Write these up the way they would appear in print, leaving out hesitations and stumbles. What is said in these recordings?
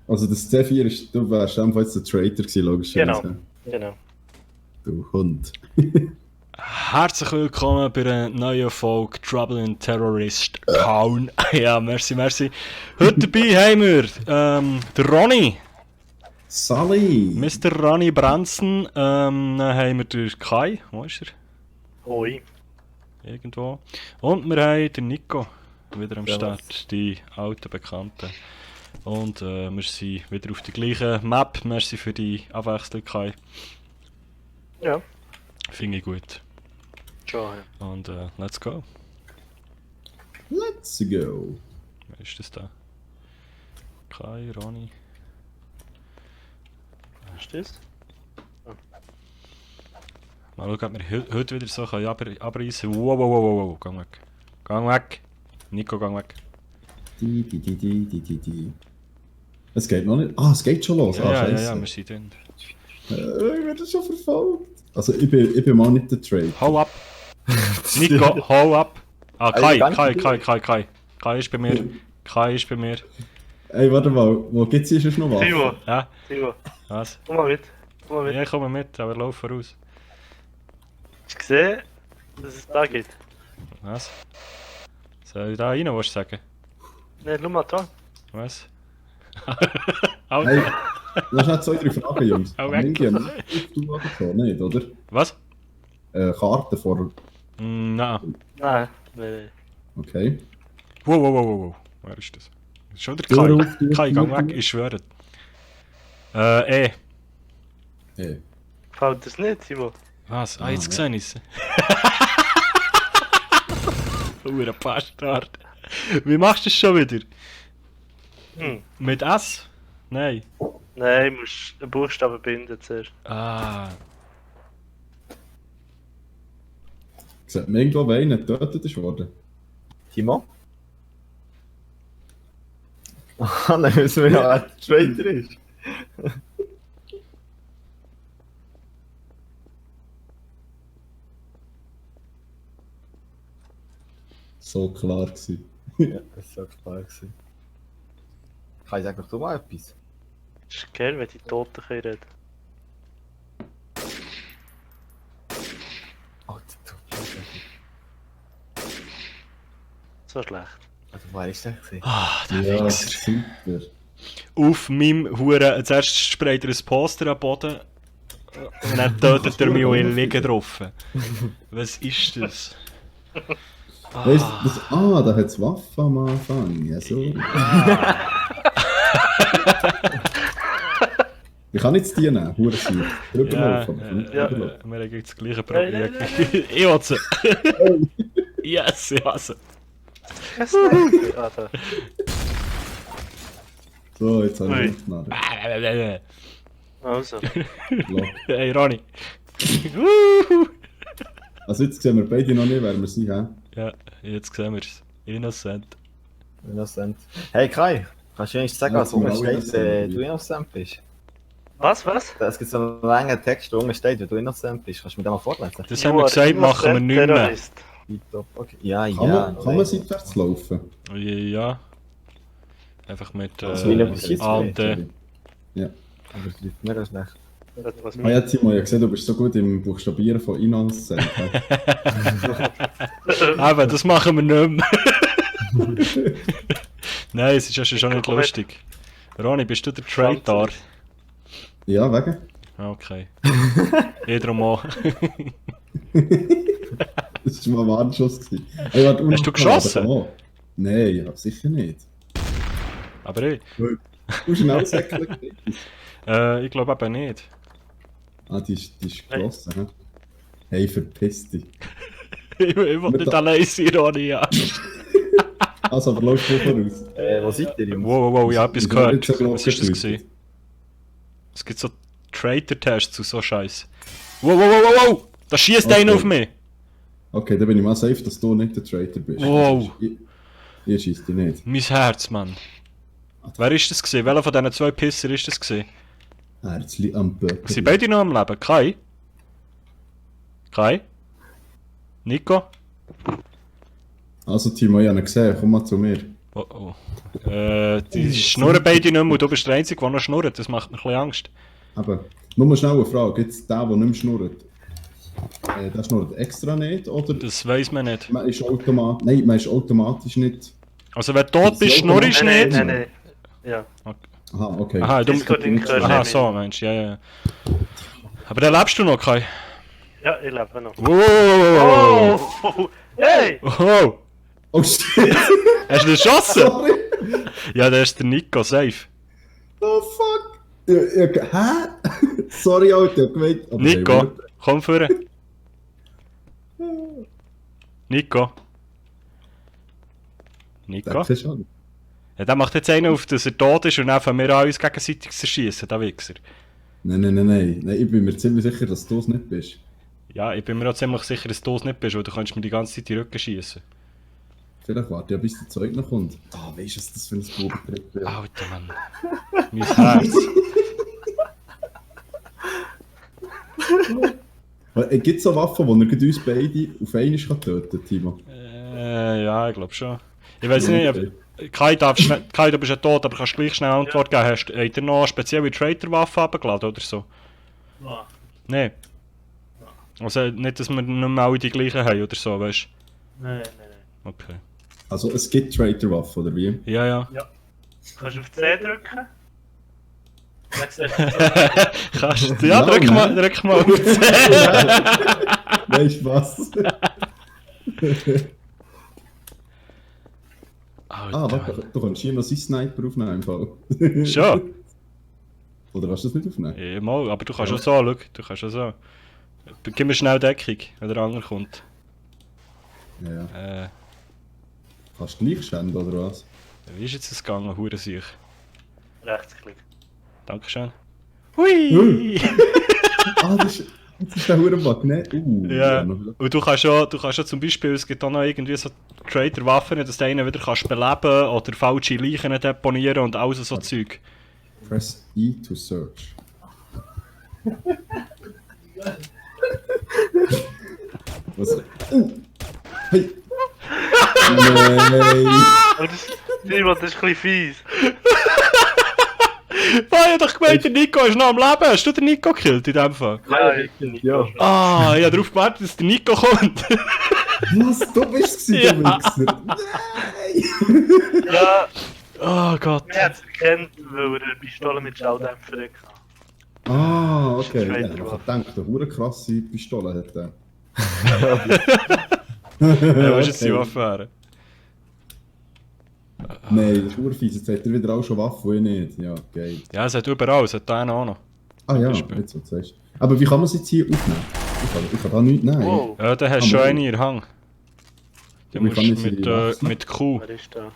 Also das C4 ist, du wärst einfach jetzt der Traitor gewesen, logischerweise. Genau. Du Hund. Herzlich willkommen bei einer neuen Folge Trouble in Terrorist Town. Ja, merci. Heute dabei haben wir den Ronny. Sally! Mr. Ronny Branson. Dann haben wir den Kai. Wo ist er? Hoi. Irgendwo. Und wir haben den Nico. Wieder am Servus. Start. Die alten Bekannten. Und wir sind wieder auf der gleichen Map. Merci für die Abwechslung, Kai. Ja. Finde ich gut. Schon. Und let's go. Let's go! Wer ist das da? Kai, Ronny. Ist das? Mal schauen, ob wir heute wieder so abreißen. Wow. Gang weg. Gang weg. Nico, gang weg. Die. Es geht noch nicht. Ah, es geht schon los. Ja, Scheisse. wir sind drin. Ich werde schon verfolgt. Also ich bin mal nicht der Traitor. Hau ab! Nico, hau ab! Ah, Kai ist bei mir. Kai ist bei mir. Ey, warte mal, wo gibt's hier schon noch was? Timo. Ja, Timo. was? Komm mal mit. Ja, ich komme mit, aber lauf voraus. Hast du gesehen, dass es da geht? Was? Soll ich da rein, was sagen? Ne, schau mal da. Was? Hey, Alter. das sind 2, 3 Fragen, Jungs. Hau weg. Du oder so, nicht, oder? Was? Karte vor... Nein. Nein. Nee. Okay. Wow. Wer ist das? Schon der Tür Kai. auf, Tür Kai, auf, gang Tür weg, auf. ich schwöre. Hey. Gefällt das nicht, Timo? Was? Ah, Ah, jetzt ja. gesehen ist Hure Bastard. Wie machst du das schon wieder? Mit S? Nein. Nein, du musst den Buchstaben binden zuerst. Ah. Sieht man irgendwo, wer einer getötet ist worden? Timo? Ah, dann wissen wir ja, wer der Traitor ist. So klar gewesen. Ja, das war klar gewesen. Kai, sag doch du mal etwas. Das ist geil, wenn die Toten können reden. Oh, So schlecht. also, wer ist der gewesen? Ah, der Ja, Wichser. super. Auf meinem Huren. Zuerst sprayt er ein Poster am Boden. Und dann tötet er mich und ich liege drauf. Was ist das? Weißt du, da hat es Waffen am Anfang. Ja, so. Ich kann jetzt die nehmen, Hurensieg. Drüber Ja, laufen. aber ja. drüber laufen. Wir haben jetzt das gleiche Nein, Problem. Ich will sie. Yes, ich hasse. Alter. So, jetzt habe Ui. ich Luftnadel. Also. Lock. Hey Ronny. Also jetzt sehen wir beide noch nicht, wer wir sind. He? Ja, jetzt sehen wir es. Innocent. Innocent. Hey Kai, kannst du nicht sagen, Ja, was unten genau, steht, wenn innocent. du Innocent bist? Was? Es gibt so einen langen Text, wo unten steht, wenn du Innocent bist. Kannst du mir den mal vorlesen? Das haben wir gesagt, machen wir nicht mehr. Terrorist. Tipptopp, okay. Ja, Kann man seitwärts laufen? Ja. Einfach mit Also, wie etwas jetzt Ante. Ja. Aber es läuft mir das nicht. Ah ja, Timo, ich habe gesehen, du bist so gut im Buchstabieren von Innocent. Aber das machen wir nicht mehr. Nein, es ist ja schon nicht lustig. Ronny, bist du der Traitor? Ja, wegen? Okay. Jeder mal. Das war mal ein Warnschuss. Gewesen. Hey, warte, Hast du geschossen? Oh. Nein, ja, sicher nicht. Aber ich. Du schnell säckeln. Ich glaube eben nicht. Ah, die ist geschlossen. Hey. Hey, verpiss dich. Ich will nicht allein sein, Ronny. Ja. Also, aber läuft du voraus. Wo seid ihr, Jungs? Wow, ich habe etwas Ich bin gehört. nicht so Was ist das glücklich. gewesen? Es gibt so Traitor-Tests zu so Scheiß. Wow! Da schießt Okay. einer auf mich! Okay, dann bin ich mal safe, dass du nicht der Traitor bist. Wow. Ich schießt dich nicht. Mein Herz, Mann. Wer ist das gewesen? Welcher von diesen zwei Pisser ist das gewesen? Herzli am Böcker. Sind beide noch am Leben? Kai? Kai? Nico? Also, Timo, ich habe ihn gesehen. Komm mal zu mir. Oh oh. Die schnurren beide nicht mehr und du bist der Einzige, der noch schnurrt. Das macht mir ein bisschen Angst. Aber, nur schnell eine Frage. Jetzt der nicht mehr schnurrt. Der schnurrt extra nicht, oder? Das weiss man nicht. Man ist Nein, man ist automatisch nicht... Also wenn du tot bist, schnurrst du nicht? Nein. Ja. Aha, okay. Aha, du... Das geht in den Aha, Körper. so meinst du, ja. Aber dann lebst du noch, Kai? Ja, ich lebe noch. Wow! Oh! Hey! Oh! Oh shit! Hast du den geschossen? Sorry! Ja, der ist der Nico, safe. Oh fuck! Hä? Sorry, Alter, ich gemeint... aber Nico, nein, komm vorne. Nico. Nico? das ist schon. Ja, der macht jetzt einen auf, dass er tot ist und dann fangen wir an, uns gegenseitig zu erschießen, der Wichser. Nein, ich bin mir ziemlich sicher, dass du es nicht bist. Ja, ich bin mir auch ziemlich sicher, dass du es nicht bist, weil du kannst mir die ganze Zeit in den Rücken schießen. Vielleicht warte ja, bis der Zeug noch kommt. Ah, weißt du, was das für ein Bubentrick wäre? Alter Mann. Mein Herz. Gibt es so Waffen, die er uns beide auf einmal töten kann, Timo? Ja, ich glaube schon. Ich weiß nicht, aber Kai, Kai, du bist ja tot, aber kannst gleich schnell Antwort geben. Habt ihr noch eine spezielle Traitor-Waffe abgeladen oder so? Ja. Nein. Also nicht, dass wir nicht mehr alle die gleichen haben oder so, weißt Nein. du? Okay. Also es gibt Traitor-Waffen, oder wie? Ja. Kannst du auf C drücken? Kannst du? Ja, Ja, drück mal auf C. Nein, Spaß. Warte, du kannst hier noch seinen Sniper aufnehmen im Fall. Schon? Oder kannst du das nicht aufnehmen? Ja, mal, aber du kannst auch so, schau. Du kannst auch so. Gib mir schnell Deckung, wenn der andere kommt. Ja. Kannst du gleich schänden, oder was? Wie ist jetzt das gegangen, Hurensiech? Rechtsklick. Dankeschön. Hui! Das ist der Hurenbug, ne? Ja, noch- und du kannst ja zum Beispiel, es gibt auch noch irgendwie so Trader-Waffen, dass du einen wieder kannst beleben oder falsche Leichen deponieren und alles so Zeug. Press E to search. Was? Hey! Nein! Oh, Simon, das ist ein bisschen fies. Ich hab doch gemeint, der Nico ist noch am Leben. Hast du den Nico gekillt in dem Fall? Ja, ich bin nicht. Ja. Ah, ich hab darauf gewartet, dass der Nico kommt. Was? Du bist es, Ja. du Wichser! Nein! Ja, Oh Gott. er hat es erkannt, weil er eine Pistole mit Schalldämpfer hatte. Ah, okay. Ja, Traitor ich Waffe. hab gedacht, eine krasse Pistole hat er. Ja, was ist jetzt die Waffe wäre? Nein, das ist urfies. Jetzt hat er wieder auch schon Waffen, ich nicht. Ja, geil. Ja, es hat überall, es hat da einen auch noch. Ah ja, Beispiel. jetzt was du sagst. Aber wie kann man es jetzt hier aufnehmen? Ich kann da nichts nehmen. Wow, Ja, da hast du schon eine in der Hand. Du Wie musst kann ich sie mit, wechseln? mit Q. wer ist da?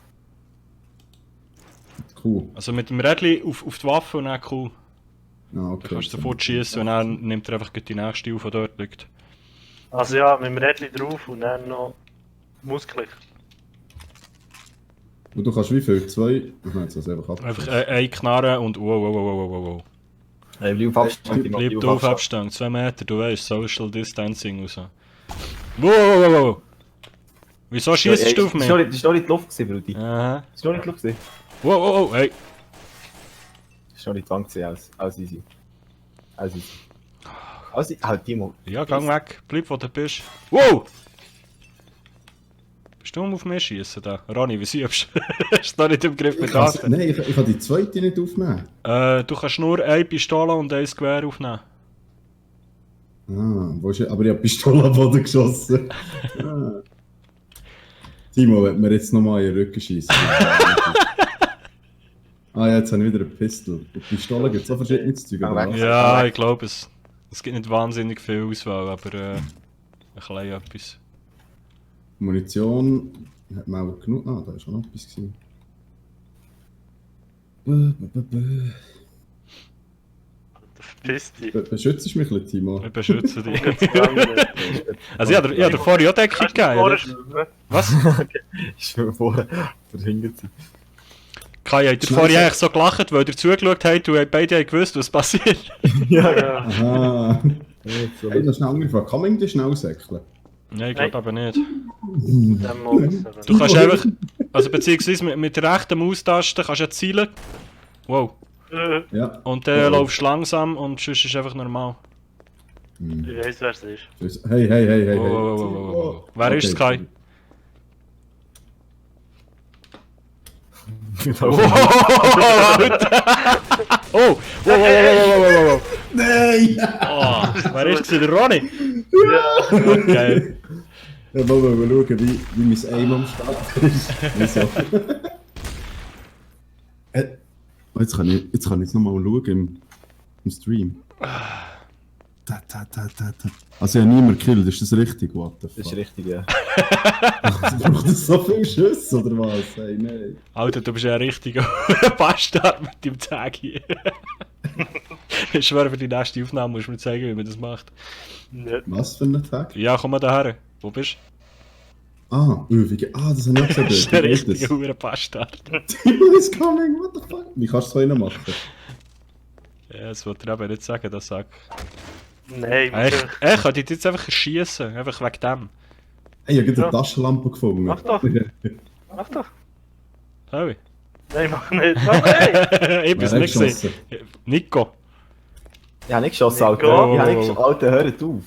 Cool. Also mit dem Rädchen auf die Waffe und dann Q. Ah, okay. Du kannst sofort schießen und dann nimmt er einfach die nächste auf, die dort liegt. Also ja, mit dem Rädchen drauf und dann noch Musklik. Und du kannst wie viel? Zwei? Ich meine, jetzt das einfach ab. Einfach eine Knarre und wow. Hey, bleib auf Abstand. Timo, Bleib auf Abstand, 2 Meter, du weißt, Social Distancing und so. Wow. Wieso schießt du auf mich? Das war noch nicht die Luft, Brudi. Aha. Das war noch nicht die Luft. Das Wow, hey. war noch nicht die Wand, alles easy. Alles easy. Also, halt, Timo. Ja, gang weg, bleib wo du bist. Wow! Bist du auf mich schießen da? Ronny, wie siehst du? Hast du da nicht im Griff mit Daten? Nein, ich kann die zweite nicht aufnehmen. Du kannst nur eine Pistole und ein Gewehr aufnehmen. Ah, wo ist er? Aber ich habe Pistole am Boden geschossen. Ah. Timo, wenn wir jetzt nochmal in den Rücken schießen. Ah ja, jetzt habe ich wieder eine Pistole. Die Pistole gibt es so verschiedene Zeug. Ah, oder weg. was? Ja, ich glaube es. Es gibt nicht wahnsinnig viel Auswahl, aber ein klein etwas. Munition hat man auch genug. Ah, da war schon noch etwas. Gewesen. Verpiss dich. Beschützt du mich ein bisschen, Timo? Ich beschütze dich. Gegangen. Also ich habe dir vorher auch Deckung Kannst du gegeben. vorne oder? schnurren? Was? Ich schwöre vor, verhindert sie. Kai, habt ihr vorher eigentlich so gelacht, weil ihr zugeschaut habt und beide haben gewusst, was passiert? Ja. Aha. Ja, so. Hey, das ist eine andere Frage. Kann man irgendwie schnell säckeln? Nein, ich glaube aber nicht. Dann muss es Du kannst einfach, also beziehungsweise mit der rechten Maustaste kannst du ja zielen. Wow. Ja. Und dann Oh. laufst du langsam und sonst ist es einfach normal. Ich weiss, wer es ist. Hey, hey, hey, hey, Wow, hey. wow, wow, wow, wow. Wer ist Okay. Sky? Oh! Wow, wow, wow, wow, wow, wow. Nein! Oh, wer ist der Ronny? Ja. Geil. Ja, wollen wir schauen, wie mein Aim am Start ist. Wieso? Oh, jetzt kann ich nochmal schauen im Stream. Da. Also ich habe niemand gekillt, ist das richtig? What the Das ist fuck? richtig, ja. Braucht das so viel Schüsse oder was? Hey, nein. Alter, du bist ja ein richtiger Bastard mit dem Tag hier. Ich schwöre, für die nächste Aufnahme musst du mir zeigen, wie man das macht. Nicht. Was für ein Tag? Ja, komm mal daher. Wo bist Ah, Übige. Das habe ich auch du? Das ist ein gesagt. richtiger Huren Bastard. Timo is coming, what the fuck? Wie kannst du so einen machen? Ja, das wollte ich aber nicht sagen, das sag. Nein, Ich könnte dich jetzt einfach erschießen, einfach wegen dem. Hey, ich habe gerade Ja. eine Taschenlampe gefunden. Mach doch. Mach doch. Hey. Nein, mach nicht. Mach nicht. Ich bin's Wer hat nicht gesehen. geschossen? Nico. Ich habe nicht geschossen, Nico. Alter. Ich habe nicht geschossen. Alter, hört auf.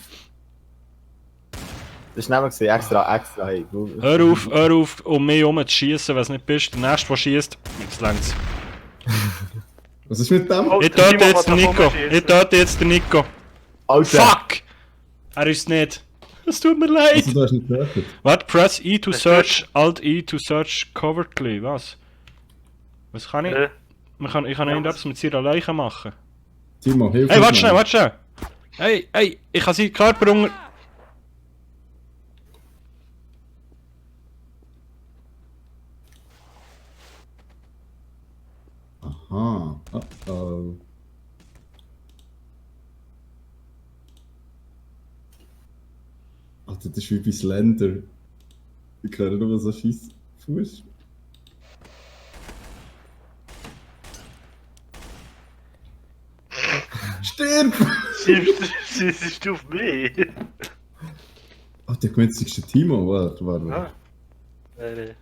Das war nämlich extra, hey. Hör auf, um mich herum zu schießen, wenn es nicht bist. Der nächste, der schießt, jetzt längt's. Was ist mit dem? Oh, Ich der töte Timo jetzt den will da Nico. rumschießen. Ich töte jetzt den Nico. Alter! Fuck! Er ist nicht. Es tut mir leid. Also, du hast nicht getötet. Warte, press E to Das search, Alt E to search covertly. Was? Was kann ich? Ich kann irgendetwas mit seiner Leiche machen. Timo, hilf Hey, uns warte schnell, mal. warte schnell! Hey, ich kann seinen Körper unter... Aha. Oh. Alter, das ist wie bei Slender. Ich höre nur so scheiß Fuß. Stirb! Siehst du auf mich? Ach, der gemützigste Timo, warte. Ah. Nein.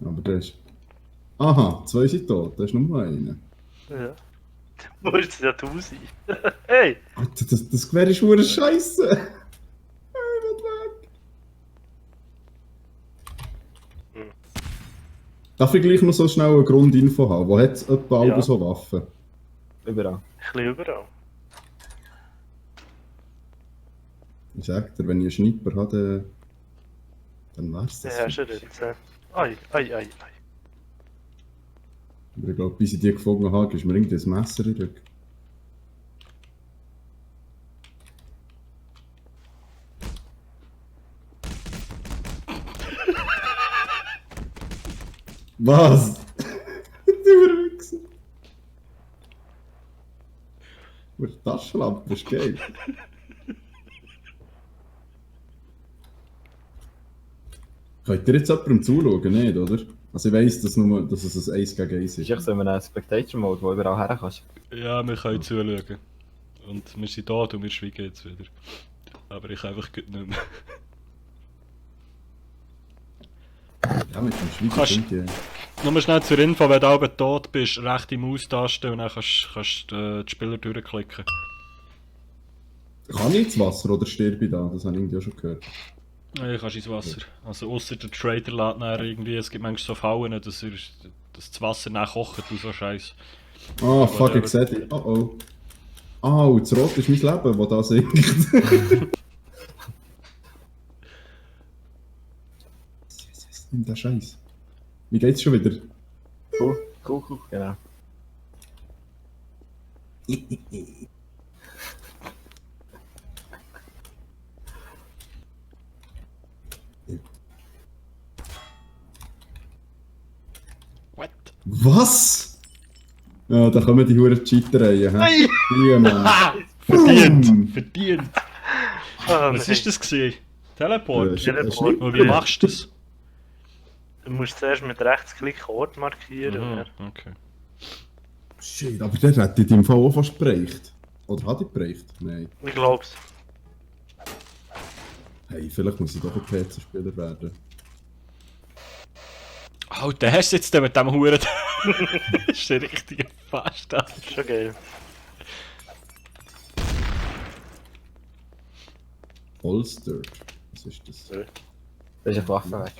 Aber der ist... Aha, zwei sind tot, da ist nur einer. Ja. Wo ist ja du sein? Hey! Alter, das Gewehr ist hure Scheiße! Hey, wird weg! Hm. Darf ich gleich noch so schnell eine Grundinfo haben? Wo hat es etwa Ja. so Waffen? Überall. Ein bisschen überall. Ich sag dir, wenn ich einen Sniper habe, dann wär's Den das. hast du jetzt. Ei. Aber ich glaube, bis ich die gefunden habe, ist mir irgendwie ein Messer in den Rücken. Was? Du Wichser. Die Taschenlampe ist geil. Könnt ihr jetzt jemandem zuschauen, nicht, oder? Also ich weiss, dass es ein 1 gegen 1 Das ist. ist echt so in einem Spectator-Mode, wo du überall her kannst. Ja, wir können zuschauen. Und wir sind da und wir schweigen jetzt wieder. Aber ich einfach nicht mehr. Ja, mit dem Schweigen Kannst- sind die... Nur schnell zur Info, wenn du oben tot bist, rechte Maustaste und dann kannst du die Spieler durchklicken. Kann ich ins Wasser oder sterbe ich da? Das habe ich irgendwie auch schon gehört. Ja, kannst ins Wasser. Also ausser der Trader lädt dann irgendwie, es gibt manchmal so Fallen, dass das Wasser dann kocht und so Scheiß. Ah, fuck, ich sehe dich. Oh. Ah, das Rot ist mein Leben, das da singt. Yes, nimm den Scheiß. Wie geht's schon wieder? Cool, genau. What? Was? Ja, da kommen die huren Cheatereien, hä? Hier, Mann. Verdient! Verdient! Ah, Was nein. ist das gewesen? Teleport? Teleport. Und wie machst du das? Du musst zuerst mit Rechtsklick Ort markieren. Mhm, okay. Shit, aber der hat in deinem Fall auch fast bereicht. Oder hat er bereicht? Nein. Ich glaub's. Hey, vielleicht muss ich doch ein PC-Spieler werden. Alter, hast du jetzt den mit dem Huren? Das ist der richtige Bastard. Das ist schon geil. Holstered. Was ist das? Ja. Das ist eine Waffe weg.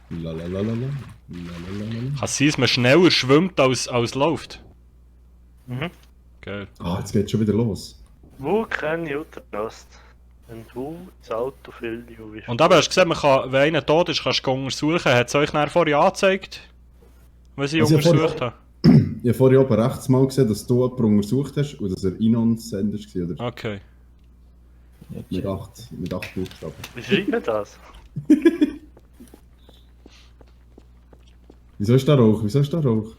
Lalalala. Kann es sein, dass man schneller schwimmt als läuft? Mhm. Geil. Ah, jetzt geht's schon wieder los. Wo kann ich Trust? Und wo das Auto fehlt die bist. Und eben, hast du gesehen, man kann, wenn einer tot ist, kannst du untersuchen. Hat es euch nachher vorher angezeigt? Was ich Also ich untersucht vorher- habe? Ich habe vorhin oben rechts mal gesehen, dass du jemanden untersucht hast und dass er Inon-Sender war, oder? Okay. Mit 8 Buchstaben. Wie schreibt man das? Wieso ist da Rauch? Wieso ist da Rauch?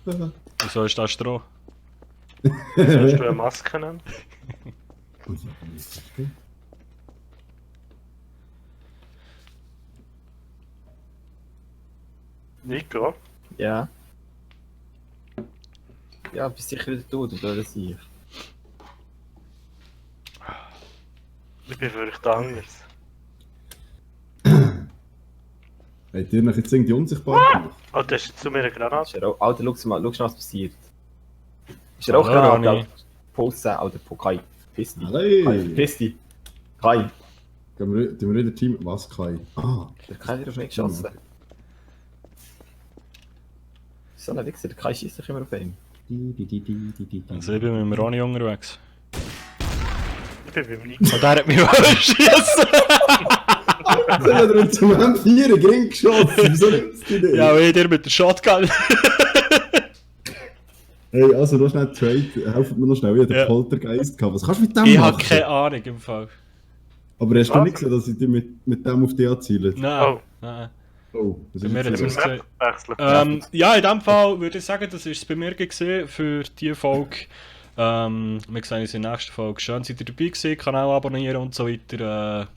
Wieso ist das Stroh? Sollst du eine Maske nehmen? Nico? Ja. Ja, bist sicher wieder tot, oder das ich? Ich befürchte anders. Habt ihr noch jetzt irgendwie unsichtbar gemacht? Oh, du hast jetzt zu mir eine Granate. Alter, schau mal, was passiert. Ist er auch Hallo, Granate? Ronny. Alter? Post Alter, Kai. Piss dich. Hey! Kai, piss dich. Kai. Tun wir wieder Team... Was, Kai? Ah, Der Kai hat auf mich geschossen. So ein Wichser, der Kai schießt sich immer auf ihn. Also ich bin mit dem Ronny unterwegs. Ich bin beim Nico. Und der hat mich schießen. Jetzt hat er zum M4 gering geschossen. Wieso nimmst du den? Ja, wie dir mit der Shotgun. Hey, also noch schnell Trade. Helft mir noch schnell. Ich hatte Ja. den Poltergeist gehabt. Was kannst du mit dem Ich machen? habe keine Ahnung im Fall. Aber hast du Was? nicht gesehen, dass ich dich mit dem auf dich anziele? Nein. Oh. Nein. Oh, was Bei ist mir jetzt hat's los? ausgesehen. Wechseln. Ja, in dem Fall würde ich sagen, das war es bei mir gewesen für diese Folge. Wir sehen uns in der nächsten Folge. Schön, seid ihr dabei gewesen, Kanal abonnieren und so weiter.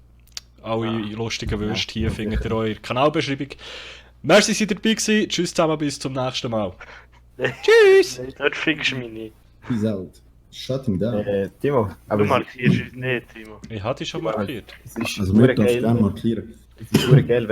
Alle lustigen Würste hier findet ihr in der Kanalbeschreibung. Merci, seid ihr dabei gewesen. Tschüss zusammen, bis zum nächsten Mal. Tschüss! Nein, dort findest du mich nicht. Peace out. Shut him down. Timo, Du aber markierst uns nicht, Timo. Ich hatte dich schon markiert. es ist Also, nur wir dürfen geil. gerne markieren. Es ist nur geil,